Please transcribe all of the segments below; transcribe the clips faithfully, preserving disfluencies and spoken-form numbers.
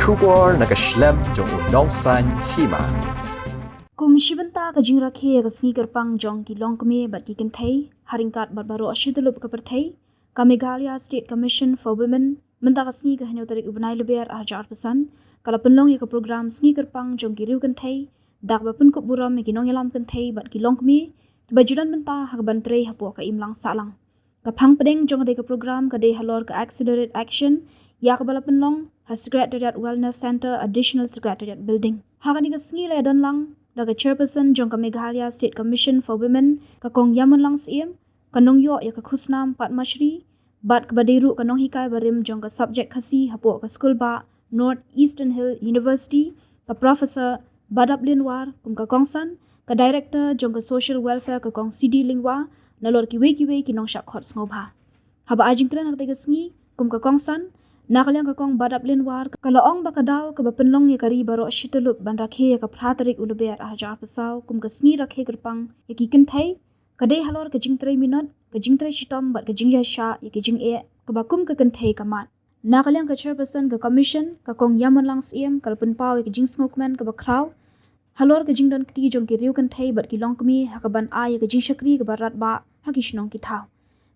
Khubor na ka shlem jong u nongsan hima. Kum shi bynta ka jingrakhe ïa ka sngi kyrpang jong ki longkmie bad ki kynthei ha ryngkat bad baroh shi tyllup ka pyrthei, ka Meghalaya State Commission for Women mynta ka sngi ka hynñiew tarik u bnai Lber ar hajar arphew san ka la pynlong ïa ka program sngi kyrpang jong ki riew kynthei da kaba pynkup burom ïa ki nongïalam kynthei bad ki longkmie kiba ju don bynta ha kaban trei hapoh ka imlang sahlang. Ka phang pdeng jong ka dei ka program ka dei halor ka Accelerate Action ïa kaba la pynlong ha Secretariat Wellness Centre, Additional Secretariat Building. Ha kane ka sngi la ïadon lang da ka Chairperson jong ka Meghalaya State Commission for Women, ka Kong Ïamunlang Syiem, ka nongïoh ïa ka khusnam Padma Shri bad kaba dei ruh ka nonghikai barim jong ka subject Khasi hapoh ka skul bah North Eastern Hill University, ka Professor Badaplien War, kum ka kongsan, ka Director jong ka Social Welfare, ka Kong C D Lyngwa, nalor kiwei kiwei ki nongshah khot sngewbha. Haba ai jingkren ha katei ka sngi kum ka kongsan, na ka liang ka Kong Badaplien War ka la ong ba ka daw kaba pynlong ïa ka ri baroh shi tyllup ban rakhe ïa ka phra tarik u Lber ar hajar arphew saw kum ka sngi rakhe kyrpang ïa ki kynthei ka dei halor ka jingtrei minot, ka jingtrei shitom bad ka jingïaishah ïa ki jingeh kaba kum ka kynthei ka mad. Na ka liang ka Chairperson ka Commission, ka Kong Ïamunlang Syiem, ka la pynpaw ïa ka jingsngewkmen kaba khraw halor ka jingdon kti jong ki riew kynthei bad ki longkmie ha kaban ai ïa ka jingshakri kaba radbah ha ki shnong ki thaw.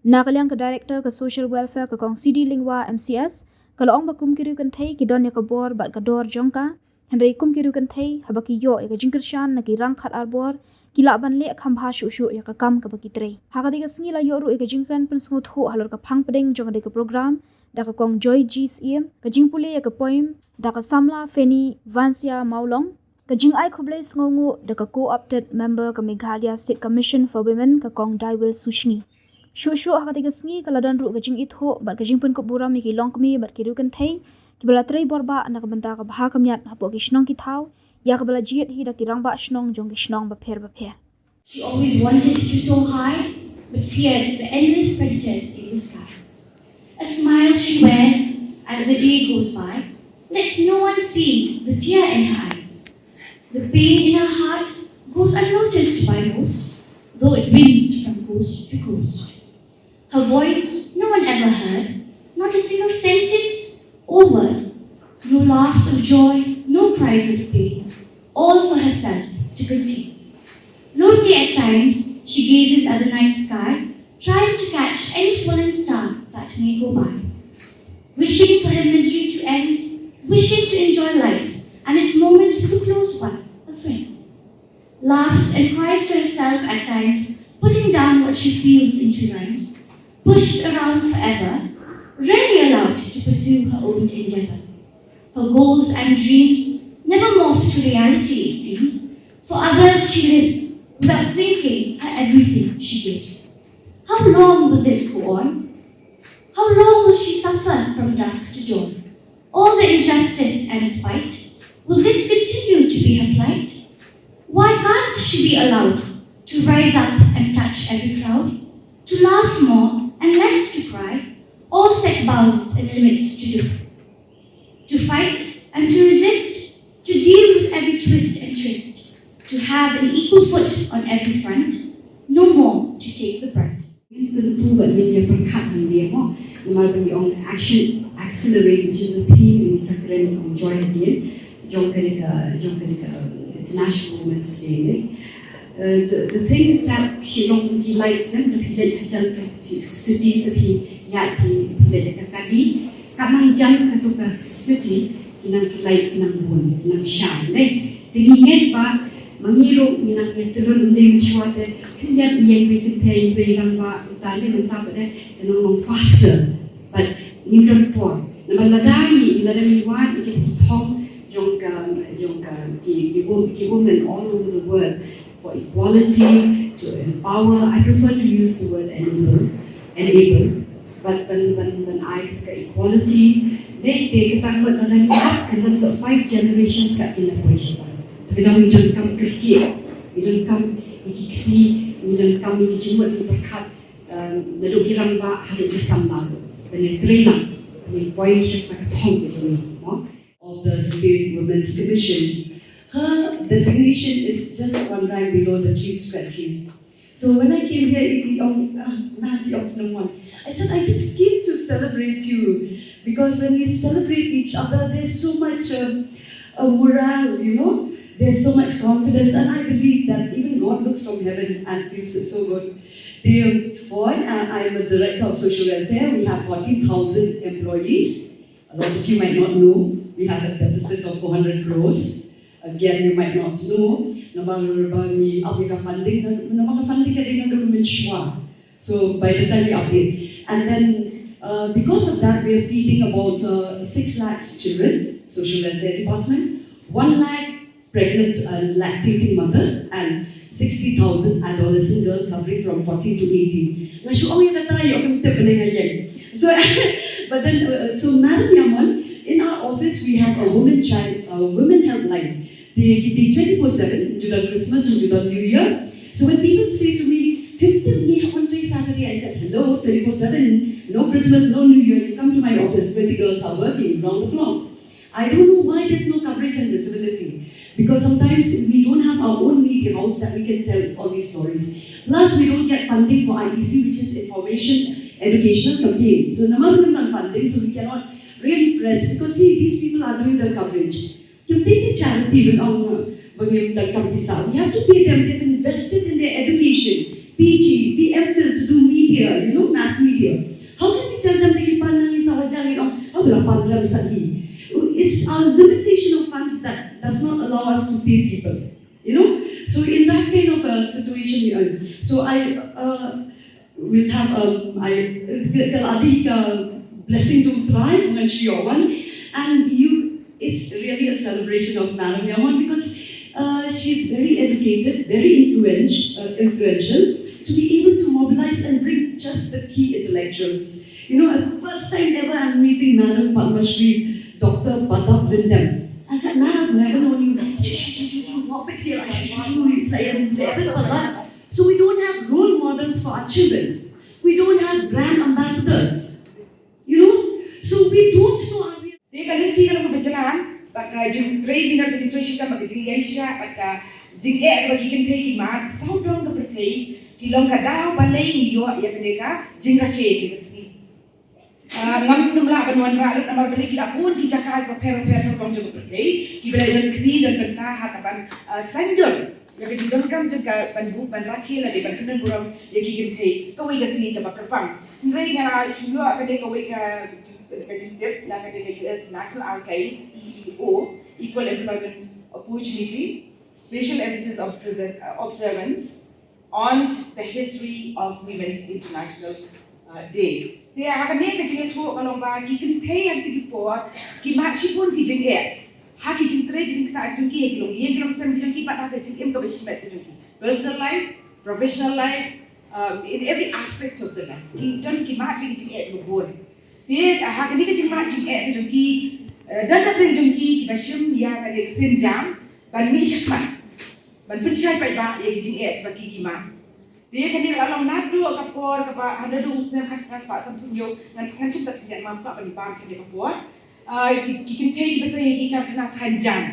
Na ka liang ka Director ka Social Welfare, ka Kong C D Lyngwa M C S, ka la ong ba kum ki riew kynthei ki don ïa ka bor bad ka dor jong ka, hynrei kum ki riew kynthei haba ki ïoh ïa ka jingkyrshan na ki rangkhat arbor ki lah ban leh kham bha shuh shuh ïa ka kam kaba ki trei. Ha katei ka sngi la ïoh ruh ïa ka jingkren pynsngewthuh halor ka phang pdeng jong ka dei ka program da ka Kong Joy G Syiem, ka jingpule ïa ka poem da ka samla Fanny Vansia Mawlong, ka jingai khublei sngewnguh da ka co-opted member ka Meghalaya State Commission for Women, ka Kong Daiwil Sushngi. Shuh shuh ha katei ka sngi ka la don ruh ka jingithuh bad ka jingpynkup burom ïa ki longkmie bad ki riew kynthei kiba la trei bor bah na ka bynta ka bha ka miat hapoh ki shnong ki thaw ïa kaba la jied hi da ki rangbah shnong jong ki shnong bapher bapher. She always wanted to soar high, but feared the endless predators in the sky. A smile she wears as the day goes by lets no one see the tear in her eyes. The pain in her heart goes unnoticed by most, though it rings from coast to coast. Her voice no one ever heard, not a single sentence or word. No laughs of joy, no cries of pain, all for herself to contain. Lonely at times, she gazes at the night sky, trying to catch any fallen star that may go by. Wishing for her misery to end, wishing to enjoy life and its moments with a close one, a friend. Laughs and cries to herself at times, putting down what she feels into rhymes. Pushed around forever, rarely allowed to pursue her own endeavor. Her goals and dreams never morph to reality, it seems. For others she lives, without thinking her everything she gives. How long will this go on? How long will she suffer from dusk to dawn? All the injustice and spite, will this continue to be her plight? Why can't she be allowed to rise up and touch every cloud, to laugh more and less to cry? All set bounds and limits to do, to fight and to resist, to deal with every twist and tryst, to have an equal foot on every front, no more to take the brunt. Ngin kyntu bad ngin ïa pyrkhat hangne mo, namar ba ngi ong action accelerate, which is a theme in Sakren, ong joy hadien jong kane ka, jong kane ka International Women's Day ne. Uh, the, the thing is that ki long ki lights ne, da phi leit hajan ka city, sa phi ïa phi, phi leit ka kali, ka nang jan ka tu ka city, ki nang ki lights nang bun, nang shang ne. Te ngi ngeit ba ma ngi ruh ngi nang ïa tylli ne, shuwa te khyndiat ïa ngi kynthei ba ngi nang ba ta ne mynta ba de te nang long faster. But ngim don por. Namar lada ngi, lada ngi wad ïa ki thong jong ka, jong ka ki, ki wo-, ki women all over the world for equality, to empower. I prefer to use the word enable, enable. But ban, ban, ban ai ka equality, dei te ka tang ban ban ai ka nan sa five generations ka kin la poi sha. Te ka dang ngi donkam kyrkieh, ngi donkam ïa ki kti, ngi donkam ïa ki jingmut, ïa ki pyrkhat, um, naduh ki rangbah haduh ki samla. Ban ïa trei lang, ban ïa poi sha ka thong ka jong ngi, mo. Of the State Women's Commission. Her designation is just one rank below the Chief Secretary. So when I came here, he, he, um, uh, ma'am, you of no one. I said, "I just came to celebrate you." Because when we celebrate each other, there's so much uh, uh, morale, you know, there's so much confidence. And I believe that even God looks from heaven and feels it so good. They, boy, I, I'm a director of social welfare. We have fourteen thousand employees. A lot of you might not know. We have a deficit of four hundred crores. Again, you might not know. Namar ba ngi ap ïa ka funding, namar ka funding ka dei naduh mynshwa. So by the time we update. And then uh, because of that, we are feeding about uh, six lakhs children, social welfare department, one lakh pregnant and lactating mother, and sixty thousand adolescent girl covering from fourteen to eighteen. Nga shu ong ïa kata ïoh kan tip lei nga ïeng. So, but then, uh, so Madam Yamon, in our office we have a women child, a women helpline. They they twenty-four seven, ju don Christmas, ju don New Year. So when people say to me, "Him tip ngi ha un trei Saturday," I said, "Hello, twenty-four seven, no Christmas, no New Year. You come to my office, twenty girls are working round the clock." I don't know why there's no coverage and visibility. Because sometimes we don't have our own media house that we can tell all these stories. Plus, we don't get funding for I E C, which is information educational campaign. So, namar we don't have funding, so we cannot really press. Because see, these people are doing the coverage. Kim tei ki charity ban ong ba ngim donkam pisa. We have to pay them. They've invested in their education, P G, P M Phil, to do media, you know, mass media. How can we tell them that you pan nang isa wajang, you know, how will I pan nang isa? It's our limitation of funds that does not allow us to pay people, you know. So in that kind of a situation, uh, so I uh, we'll have um, I ka la dei ka blessing jong U Trai, ngan shu ïoh wan. And you, it's really a celebration of Madam Yamon because uh, she's very educated, very influential, uh, influential to be able to mobilize and bring just the key intellectuals. You know, the first time ever I'm meeting Madam Padma Shri Doctor Badab Lyngdoh. I said, "Madam, I've never known you." Walk back here, I should show you. So we don't have role models for our children. We don't have brand ambassadors. You know? So we don't know our real. Dei ka lynti ka long kaba jlan, bad ka jingtrei bynta, ka jingtrei shitom, bad ka jingïaishah, bad ka jingeh kaba ki kynthei ki mad, sawdong ka pyrthei, ki long ka daw balei ngi ïoh ïa kane ka jingrakhe, kane ka sngi. Ah, ngam nym lah ban wanrah lut namar balei ki la bun ki jaka kiba pher bapher sawdong jong ka pyrthei kiba la don kti don bynta ha kaban, ah, saiñdur ïa ka jingdonkam jong ka ban buh ban rakhe lane ban pyndonkam burom ïa ki kynthei kawei ka sngi kaba kyrpang. Hynrei nga la shu ïoh kane kawei ka jing, ka jingtip na kane ka U S National Archives, E E O, Equal Employment Opportunity, Special Emphasis Observ-, uh, Observance on the history of Women's International, uh, Day. Te ha kane ka jingïathuh ka long ba ki kynthei ha kito ki por ki mad shibun ki jingeh ha ki jingtrei ki jingkynthah jong ki, ha ki longïing ki longsem ki jong ki, bad ha ka jingim kaba shimet ki jong ki, personal life, professional life, um, in every aspect of the life. Ki don ki mad ki jingeh ba bun. Te ha kane ka jingmad jingeh ki jong ki, eh, don na pdeng jong ki kiba shim ïa kane ka sienjam ban mih shakhmat ban pynshai paidbah ïa ki jingeh ba ki ki mad. Te kane ka la long naduh ka por kaba, ha, naduh u snem khatkhyndai spah sanphew hynñiew, ngan, ngan shim da ka ïa mam ka ban bam kane ka por. Ah, ki, ki kynthei kiba trei ha ki karkhana thain jan.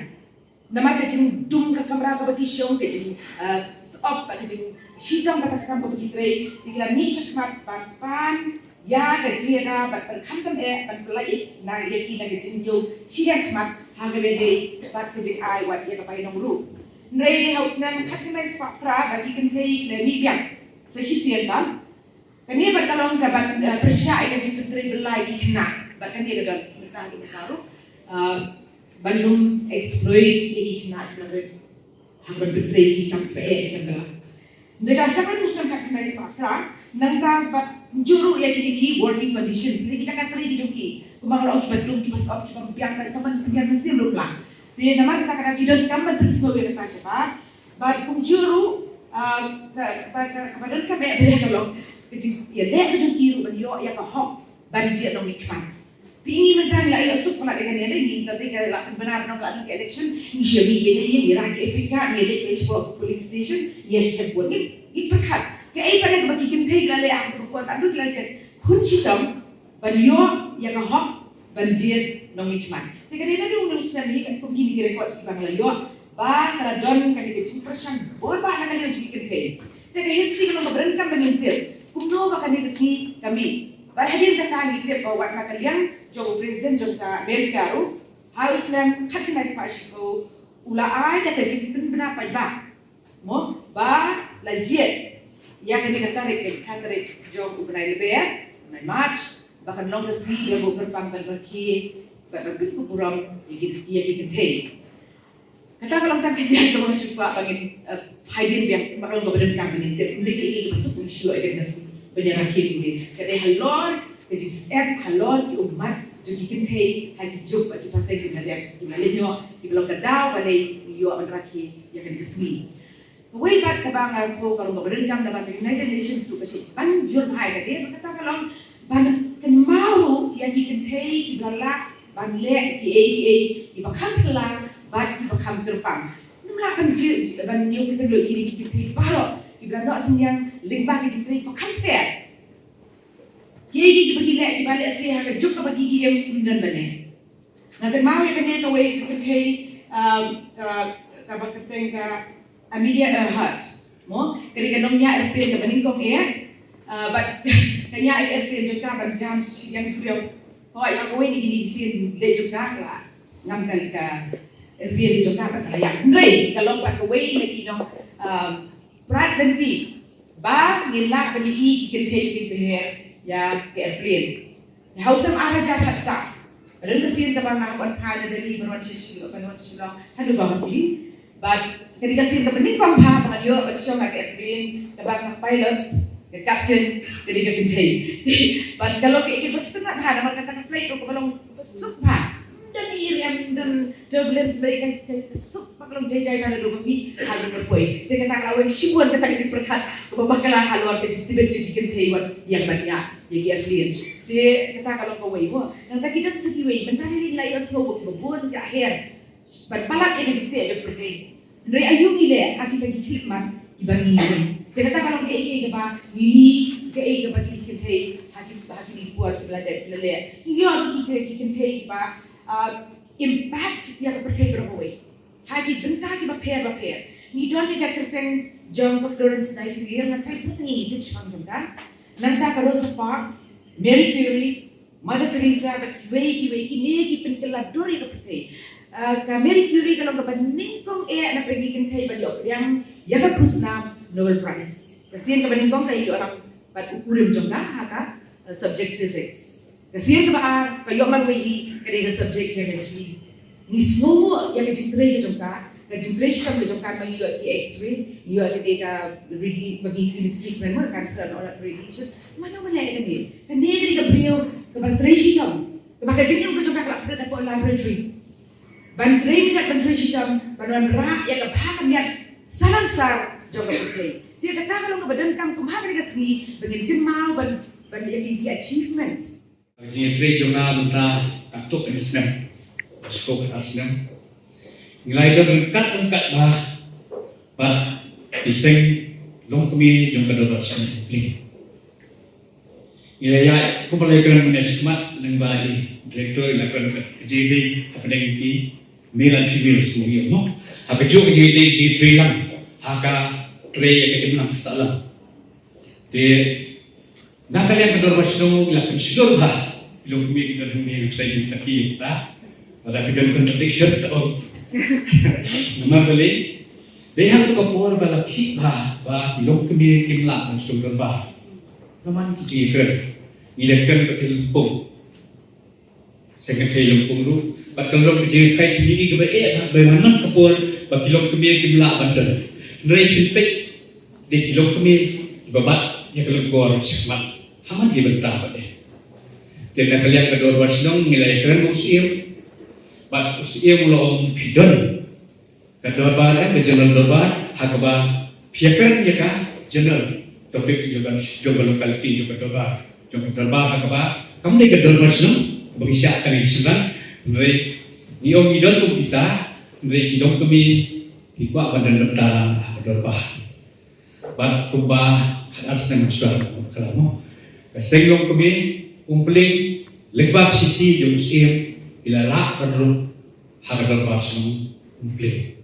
Namar ka jingdum ka kamra kaba ki shong, ka jing, ah, sop, ka jingshitom kata ka kam kaba ki trei, te ki la mih shakhmat ban pan ïa ka jingïada bad ban khamtam eh ban pynlait na ïa ki na ka jingïoh shi ïa khmat ha kaba dei bad ka jingai wat ïa ka bainong ruh. Hynrei dei ha u snem khatkhyndai spah phra ba ki kynthei ki la mih biang sa shisien bad kane bad ka long ka ban, eh, pyrshah ïa ka jingpyntrei bylla ïa ki khynnah bad kane ka don mynta ruh, mynta ruh, eh, ban ym exploit ïa ki khynnah ki la rit ha ka ban pyntrei ïa ki kam ba eh ïa ka bylla. Nda ka sa ban u snem khatkhyndai spah phra, nangta bad kumjuh ruh ïa kine ki working conditions, ïa ki jaka trei ki jong ki, kumba nga la ong kiba dum, kiba sop, kiba biang, ka ban pynbiang mynsiem ruh pla. Te namar kata ka dei ki donkam ban pynsngew ïa kata shabar, bad kumjuh ruh, ah, ka, ba, ka, kaba donkam eh ba ka long ka jingïaleh ka jong ki ruh ban ïoh ïa ka hok ban jied nongmihkhmat. Phi ngi mynta ngi la ïoh suk palat ïa kane, ngi la dei ka la pynbna ba ngi la don ka election, ngi shu mih ïa kane, ngi rah ïa ka epic card, ngi leit ïa ka polling station, ngi ïa shu buh, ngi, ngi pyrkhat. Kaei pat kaba ki kynthei ki la leh ha kata ka por, katno ki la jied khun shitom ban ïoh ïa ka hok ban jied nongmihkhmat. Te ka dei naduh une u snem hi, kum kine ki records kiba ngi la ïoh, ba ka la don kane ka jingpyrshang bor bha na ka liang jong ki kynthei. Te ka history ka long kaba donkam ba ngin tip kumno ba kane ka sngi ka mih. Bad hadien kata ngi tip ba wat na ka liang jong u President jong ka Amerika ruh ha u snem khatkhyndai spah shiphew u la ai da ka jingpynbna paidbah mo ba la jied ïa kane ka tarik, ka tarik jong u bnai Lber, bnai March, ba kan long ka sngi ïa u kyrpang ban rakhe bad ban pynkup burom ïa ki, ïa ki kynthei. Kata ka long tang ka biang kaba nga shu kwah ba ngin, eh, phai biang biang, ba ka long kaba donkam ba ngin tip. Ym dei kaei kaei kaba suk ngi shu ïa ka nasi ban ïa rakhe pule. Ka dei halor ka jingsyep, halor ki ummat jong ki kynthei ha ki juk bad ki pateng kiba la dep, kiba la leit noh, kiba long ka daw ba dei ngi ïoh ban rakhe ïa kane ka sngi. Kawei pat kaba nga sngew ka long kaba donkam namar ka United Nations ruh ka shait ban jur bha ïa kane, ba kata ka long ban kynmaw ruh ïa ki kynthei kiba la lah ban leh kiei kiei kiba kham phylla bad kiba kham kyrpang. Ngim lah ban jur, ban ïoh kyrteng lut ïa kine ki kynthei baroh kiba la noh synñiang lyngba ki jingtrei kiba kham pher. Kiei kiei kiba ki leh, kiba lehse ha ka juk kaba ki, ki im ym don ban leh. Nga kynmaw ïa kane kawei ka kynthei, um, ka, kaba kyrteng ka Amelia Earhart. Mo, ka dei ka nongñiah airplane kaba nyngkong eh. Uh, bad ka ñiah airplane jong ka ban jam shi ïa u briew. Hooid, ha kawei na kine ki sien leit jong ka, ka la ngam ka, ka airplane jong ka bad ka la ïap. Hynrei ka long pat kawei na ki nong, um, prat lynti ba ngin lah ban ïohi ki kynthei kiba pher ïa ka airplane. Ha u snem ar hajar khatsaw, ka don ka sien kaba nga hap ban phai na Delhi ban wan sha Shillong, ban wan sha Shillong haduh Guwahati. Bad ka dei ka sien kaba nyngkong bha ba ngan ïoh ban shong ha ka airplane kaba nga pilot, ka captain ka dei ka kynthei. Bad ka long kaei kaba sngewtynnat bha namar kata ka flight ruh kaba long kaba suk bha. Ym don ïa ïa, ym don turbulence, ba ka, ka, ka suk ba ka long jai jai na la dum mi ha la dum poi. Te kata ka la weng shibun kata ka jingpyrkhat kaba bakla halor ka jingtbit jong ki kynthei wat ïa ban ïa ïa ki airplane. Te kata ka long kawei mo. Nangta ki don sa kiwei, mynta ngi la ïohsngew ba bun ka her ban palat ïa ka jingteh jong ka pyrthei. Hynrei aïu ngi leh ha kita ki khyllipmat kiba ngi ïoh? Te kata ka long kaei kaei kaba ngi, kaei kaba ki kynthei ha ki, ha kine ki por kiba la dep la leh. Ngi ïoh ruh ki, ki kynthei kiba, ah, impact ïa ka pyrthei baroh kawei ha ki bynta kiba pher ba pher. Ngi don ïa ka kyrteng jong ka Florence Nightingale, nga tharai bun ngi tip shaphang jong ka. Nangta ka Rosa Parks, Marie Curie, Mother Teresa bad kiwei kiwei, kine ki pynkylla dur ïa ka pyrthei. Ah, ka Marie Curie ka long kaba nyngkong eh na pdeng ki kynthei ban ïoh pdiang ïa ka khusnam Nobel Prize. Ka sien kaba nyngkong ka ïoh ïalam bad u kurim jong ka ha ka, ah, subject physics. Ka sien kaba ar ka ïoh marwei hi, ka dei ka subject chemistry. Ngi sngewnguh ïa ka jingtrei ka jong ka, ka jingtrei shitom ka jong ka, ba ngi ïoh ki X-ray, ngi ïoh ka dei ka radi-, ba ngi, ngi trei primer cancer and all that radiation. Mano ba leh ïa kane? Kane ka dei ka briew kaba trei shitom, kaba ka jingim ka jong ka ka la pynlong hapoh laboratory. Ban trei minot, ban trei shitom, ban wanrah ïa ka bha ka miat sha langsar jong ka pyrthei. Te kata ka long kaba donkam kumba ha kane ka sngi ba ngin kynmaw ban, ban ïa ki, ki achievements. Ka jingïatrei jong nga mynta katto katne snem, shuh khatar snem, ngi la ïadon ryngkat ryngkat bha bad ki seng longkmie jong ka Dorbar Shnong Umpling. Ngi la ïa, kumba la ïakren mynne shakhmat lyngba i director, la ïakren ka jingïadei hapdeng ki male and female sngewbha mo. Ha kajuh ka jingïadei, jingïatrei lang ha ka trei ïa ka imlang ka sahlang. Te na ka liang ka Dorbar Shnong ngi la pynshlur bha. Ki longkmie ki don hangne, ngi trai kin sakhi ïa kita. Lada ki don contradiction sa ong. Namar balei? Dei ha kato ka por ba la khih bha ba ki longkmie kim lah ban shong dorbar. Namar ki jingkren, ngi la kren ba ki lympung. Seng kynthei lympung ruh. Bad ka long ka jingkren kaba eh ba, ba man ka por ba ki longkmie kim lah ban don. Hynrei phin peit, dei ki longkmie kiba bat ïa ka lyngkor shakhmat ha man ki bynta pat eh. Te na ka liang ka Dorbar Shnong ngi la ïakren bad u Syiem, bad u Syiem u la ong phi don ka dorbar, eh, ka general dorbar, ha kaba phi ïakren ïa ka general topic jong ka, jong ka locality, jong ka dorbar, jong ka dorbar ha kaba kam dei ka Dorbar Shnong kaba ngi shah tang ïa ki shynrang. Hynrei ngi ong ngi don kum kita, hynrei ki longkmie ki kwah ban don bynta lang ha ka dorbar. Bad kumba khatar snem mynshuwa, ka la mo, ka seng longkmie Umpling lyngba ka shithi jong u Syiem ki la lah ban rung ha ka Dorbar Shnong Umpling.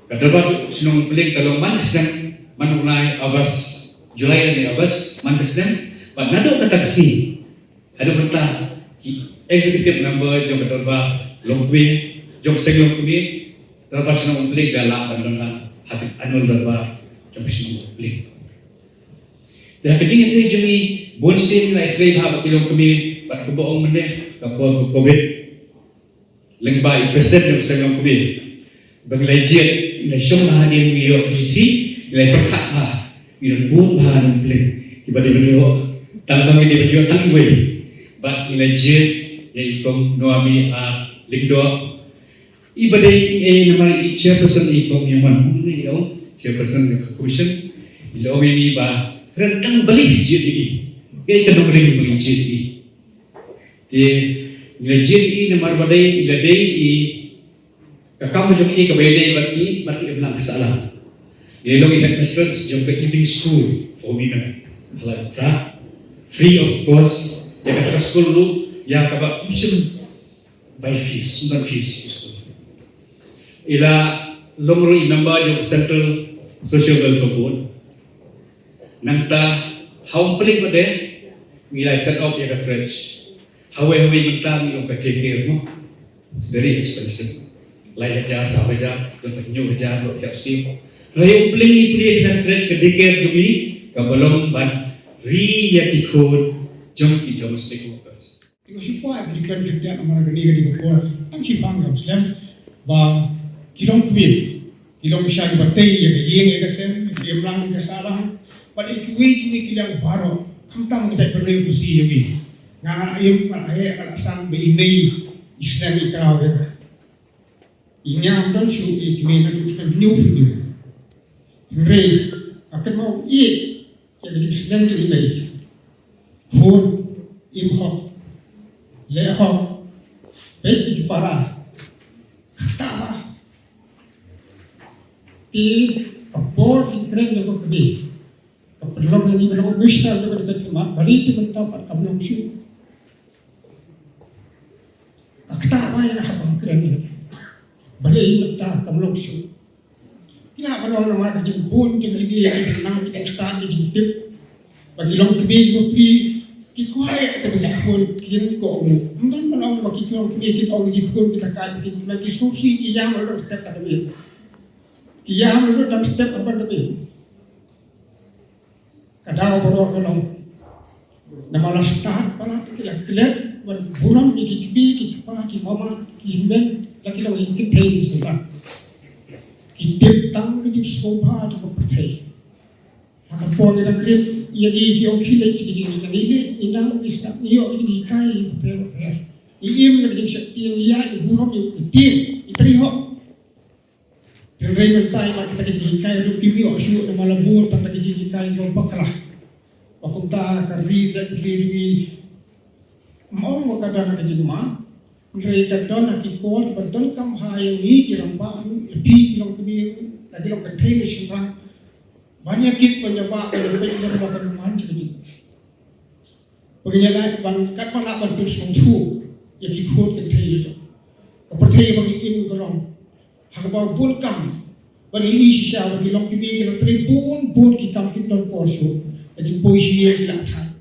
Ka Dorbar Shnong Umpling ka long man ka snem, man u bnai August, July lane August, man ka snem. Bad naduh kata ka sngi haduh mynta Executive member jong ka dorbar longkmie, jong seng longkmie, dorbar shnong Umpling ka la ban don lang ha ka annual dorbar jong ka shnong Umpling. Te ha ka jingïatrei jong ngi bun sien ngi la ïatrei bha bad ki longkmie bad kumba ong mynne ka por ka covid. Lyngba i president jong seng longkmie ba ngi la jied, ngi la shong bha hadien ngi ïoh ka shithi, ngi la pyrkhat bha, ngi don bun bha na Umpling kiba dei ban ïoh, tang ba ngi dei ban ïoh tang iwei. Bad ngi la jied ïa i Kong Noami R Lyngdoh, iba dei, eh, namar i chairperson i Kong Ïamon, ne i ong chairperson ka commission. I la ong ïa ngi ba kren tang balei jied ïa i, kaei ka nongrim ba ngi jied ïa i. Te ngi la jied ïa i namar ba dei, i la dei i, ka kam jong i kaba ïadei bad i, bad i imlang ka sahlang. I la long i headmistress jong ka evening school for women ha Laitumkhrah, free of cost ïa kata ka skul ruh, ïa kaba ym shym bai fees, ym don fees. I la long ruh i member jong ka Central Social Welfare Board. Nangta ha Umpling pat de ngi la set up ïa ka crèche. Hawei hawei mynta ngi ong ka daycare mo. It's very expensive. Lai hajar, saw hajar, don pat hynñiew hajar, don pat hynñiew hajar. Hawei Umpling ngi plie ïa ka crèche, ka daycare jong ngi kaba long ban ri ïa ki khun jong ki domestic workers. Ki la shu kwah ka jingkren khyndiat namar kane ka dei ka por tang shipang ka slem ba ki longkmie ki long sha kiba tei ïa ka ïing ïa ka sem, ïa ka imlang ïa ka sahlang. Bad ïa kiwei kiwei ki liang baroh, khamtam kita ki briew Khasi ïa ki. Nga nga im, nga la heh, nga la san ba i mei i snem i kraw ïa ka. I ñiam don shuh i kmie naduh snem hynñiew hynñiew. Hynrei nga kynmaw ïeit ïa ka jingsneng jong i mei. Khun im hok, leh hok, peit ïa ki para. Kata ba te ka por jingkren jong ka kmie ka pynlong ïa ngi ban long emotional jong ka dei ka khmat, balei te mynta pat kam long shuh. Ka kata ba ïa nga hap ban kren. Balei mynta kam long shuh. Ki lah ban ong namar ka jingbun jong kine, ki jingnang, ki jingstad, ki jingtip. Ba ki longkmie ki bapli ki kwah ïa kata ba ki khun kin ko ong. Ym don ban ong ba ki longkmie kin ong ki khun kita ka kin, ki sngewsih, ki ïam ruh dang step ka dei. Ki ïam ruh dang step ka ban dei. Ka daw baroh ka long. Namar la stad palat ki la klet ban burom ïa ki kmie ki kpa ki mama ki hynmen, la ki long ïa ki kynthei ki synran. Ki tip tang ka jingsngewbha jong ka pyrthei. Ha ka por ngi dang rit ïa ki, ki ong khie leit ki jingsngewbha, ngi leit ngi nang ngi sngap ngi ïoh ki jinghikai bapher bapher. Ngi im na ka jingsheptieng, ngi ïaid ngi burom, ngi tieng, ngi trei hok. Hynrei mynta ïa kita ki jinghikai ruh kim ïoh shuh namar la bun tang kita ki jinghikai ba bakla. Ba kumta ka ri jait ri ruh ym ong ba ka don ka jingma. Hynrei ka don ha ki por ba donkam ha ïa ngi ki rangbah ruh, ïa phi ki longkmie ruh, la ki long kynthei ne shynrang. Ban ïa kit ban ïa bah ban ïa peit lem ba ka numan jong ka jingma. Ba ngin ïa lait ban kat ba lah ban pynsngewthuh ïa ki khun kynthei la jong. Ka pyrthei ba ngi im ka long ha kaba bun kam. Ba ngi i shisha ba ki longkmie ki la trei bun bun ki kam kim don por shuh. Ba ki poi sha ïing ki la attack.